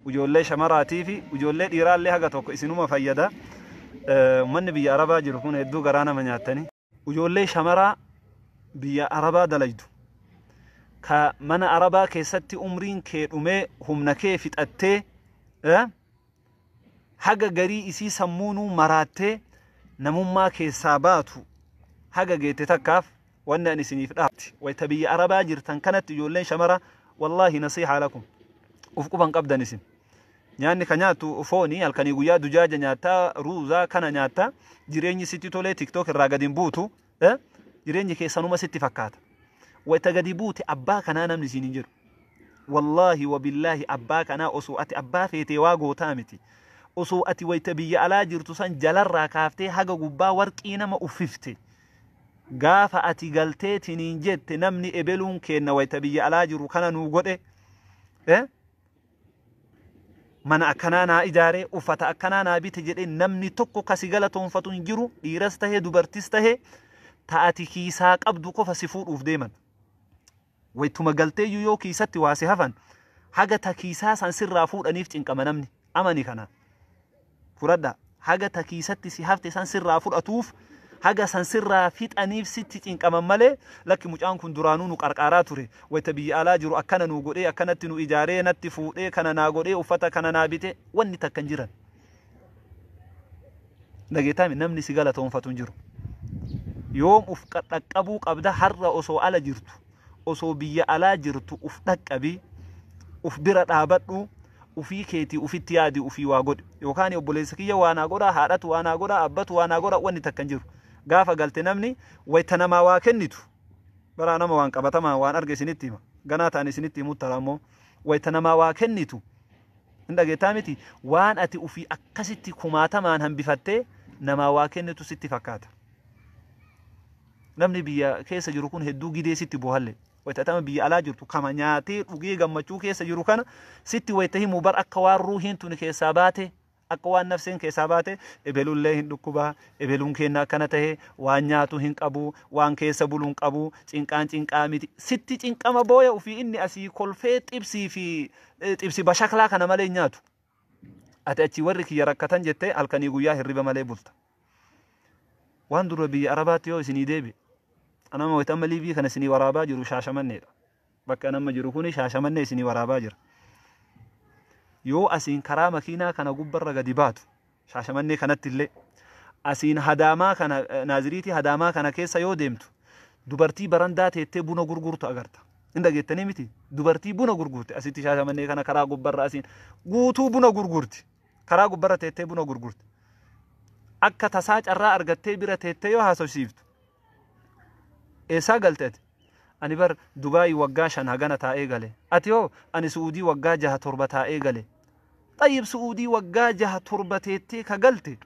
Ijoollee shamaraatii fi ijoollee dhiiraallee haga tokko isinuma fayyada. Uummanni biyya Arabaa jiru kun hedduu garaa nama nyaattanii. Ijoollee shamaraa biyya Arabaa dalaydu, ka mana Arabaa keessatti umriin kee dhumee, humna kee fixattee, haga garii isii sammuunuu maraattee namummaa keessaa baatu haga geette takkaaf, wanni ani isiniif dhaabti, wayta biyya Arabaa jirtan kanatti, ijoolleen shamara, wallaahi nasiihaa lakum, uf quban qabdan. Isin nyaanni ka nyaattu fooni, halkanii guyyaa dujaaja nyaattaa, ruuzaa kana nyaattaa, jireenyi sitti tolee, TikTok irraa gadi hin buutu, jireenyi keessanuma sitti fakkaata. Wayta gadi buute abbaa kanaa namni isiin hin jedhu. Wallaahi wabillaahi, abbaa kanaa osoo ati abbaa feetee waa gootaa miti. Osoo ati wayta biyya alaa jirtu san jalarraa kaaftee haga gubbaa warqii nama uffifte, gaafa ati galtee tiniin jette namni ebeluun kenna wayta biyya alaa jiru kana nuu godhe, mana akkanaa naa ijaare, uffata akkanaa naa bite jedhe, namni tokko kasi galatoonfatu hin jiru. Dhiiras tahee dubartis tahee, ta'ati kiisaa qabdu qofa si fuudhuuf deeman. Waytuma galteeyyuu yoo kiisatti waa si hafan, haga ta kiisaa san sirraa fuudhaniif cinqama namni. Amani, kana fudhadha. Haga ta kiisatti si hafte san sirraa fudhatuuf, haga san sirraa fixaniif sitti cinqaman malee, lakki, mucaan kun duraanuu nu qarqaaraa ture, wayta biyya alaa jiru akkana nu godhee, akkanatti nu ijaaree, natti fuudhee, kana naa godhee, uffata kana naa bite, wanni takka hin jiran. Dhageetaami, namni si galatoonfatu hin jiru. Yoom uf dhaqqabuu qabda? Har'a osoo ala jirtu, osoo biyya alaa jirtu, uf dhaqqabii, uf bira dhaabadhu, ufii keetii ufitti yaadi, ufii waa godhi. Yookaan obboleessa kiyya waa naa godhaa, haadhatu waa naa godhaa, abbatu waa naa godhaa, wanni takka hin jiru. Gaafa galte namni wayta namaa waa kennitu baraa nama waan qabatamaa waan arge isinitti hima. Ganaa ta'an isinitti himu tara. Ammoo wayta namaa waa kennitu, hin dhageettaa miti, waan ati ufii akkasitti kumaatamaan hambifattee namaa waa kennitu sitti fakkaata. Namni biyya keessa jiru kun hedduu gidee sitti buhalle. Wayta tama biyya alaa jirtu kama nyaatee dhugee gammachuu keessa jiru kana sitti wayta himu bar, akka waan ruuhiin tuni keessaa baate, akka waan nafseen keessaa baate, ebelullee hin dhukkubaa, ebeluun kenna akkana tahe, waan nyaatu hin qabu, waan keessa bulu hin qabu, cinqaan cinqaa miti, sitti cinqama booya. Ufii inni asii kolfee xibsii fi xibsi bashaklaa kana malee hin nyaatu. Ati achii warri kiyya rakkatan jettee halkanii guyyaa hirriba malee bulta. Waan dura biyya Arabaatti yoo isinii deebi, anama wayita amma liivii kana isinii waraabaa jiru Shaashamanneedha. Bakka nama jiru kuni Shaashamannee isinii waraabaa jira. Yoo asiin karaa makiinaa kana gubbarra gadi baatu, Shaashamannee kanatti illee, asiin Hadaamaa kana, Naaziriitii Hadaamaa kana keessa yoo deemtu, dubartii barandaa teettee buna gurgurtu agarta. Hin dhageettanii miti? Dubartii buna gurgurte asitti Shaashamannee kana karaa gubbarra asiin guutuu buna gurgurti. Karaa gubbarra teettee buna gurgurti. Akka tasaa carraa argattee bira teettee yoo haasofsiiftu, eessaa galte ati? Ani bar Dubaayii waggaa 5 hagana taa'ee gale. Ati hoo? Ani Su'uudii waggaa 6 7 taa'ee gale. Xayyib, Su'uudii waggaa 6 7 teettee ka galte,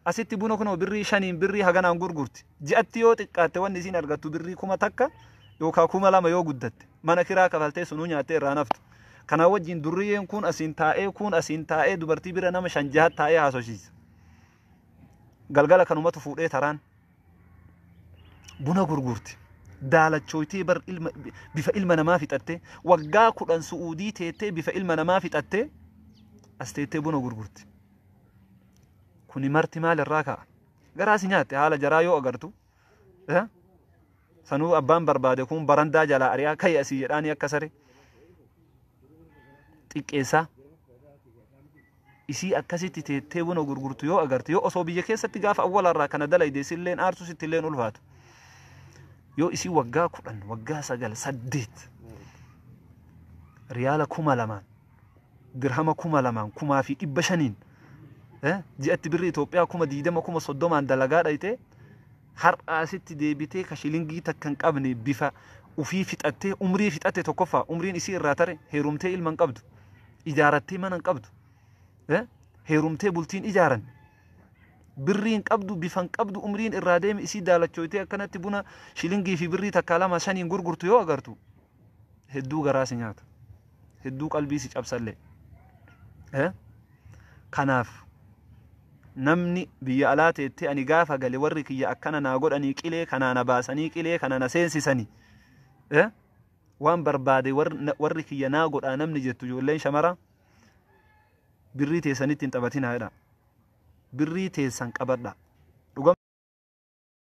asitti buna kunoo birrii 5n, birrii haganaan gurgurti. Ji'atti yoo xiqqaatte wanni isiin argattu birrii 1000 yookaan 2000 yoo guddatte. Mana kiraa kafaltee sunuu nyaattee irraa naftu. Kanaa wajjin durriyyeen kun asiin taa'ee, kun asiin taa'ee, dubartii bira nama shan jaha taa'ee haasofsiisa. Galgala kanumatu fuudhee taraan buna gurgurti. Daalachooytee bar ilma bifa ilma namaa fixattee, waggaa 10 Su'uudii teettee bifa ilma namaa fixattee, as teettee buna gurgurti. Kuni marti maal irraa ka'a? Garaa si nyaatte haala jaraa yoo agartu. Sanuu abbaan barbaade kun barandaa jalaa ari'aa, ka'i asii jedhaanii, akka sare xiqqeessaa. Isii akkasitti teettee buna gurgurtu yoo agarte, yoo osoo biyya keessatti gaafa awwalarraa kana dalayde silleen aarsu, sitti illeen ulfaatu. Yoo isii waggaa 10, waggaa 9, 8, riyaala 2000n, dirhama 2000n, 1500n, ji'atti birri Itoophiyaa 20,000, 30,000n dalagaa dhayxee, har'a asitti deebitee ka shilingii takka hin qabne, bifa ufii fixattee, umrii fixatte, tokkoffaa umriin isii irraa tare, heerumtee ilma hin qabdu, ijaarattee mana hin qabdu, heerumtee bultiin ijaaran, birrii hin qabdu, bifa hin qabdu, umriin irraa deeme, isii daalachooytee akkanatti buna shilingii fi birrii takkaa lama shaniin gurgurtu yoo agartu, hedduu garaa si nyaata, hedduu qalbii si cabsallee. Kanaaf namni biyya alaa teettee ani gaafa gale warri kiyya akkana naa godhanii, qilee kanaa na baasanii, qilee kana na seensisanii, waan barbaade warri kiyya naa godhaa namni jettu, ijoolleen shamara Birrii teessanitti hin taphatinaa jedha. Birrii teessan qabadha.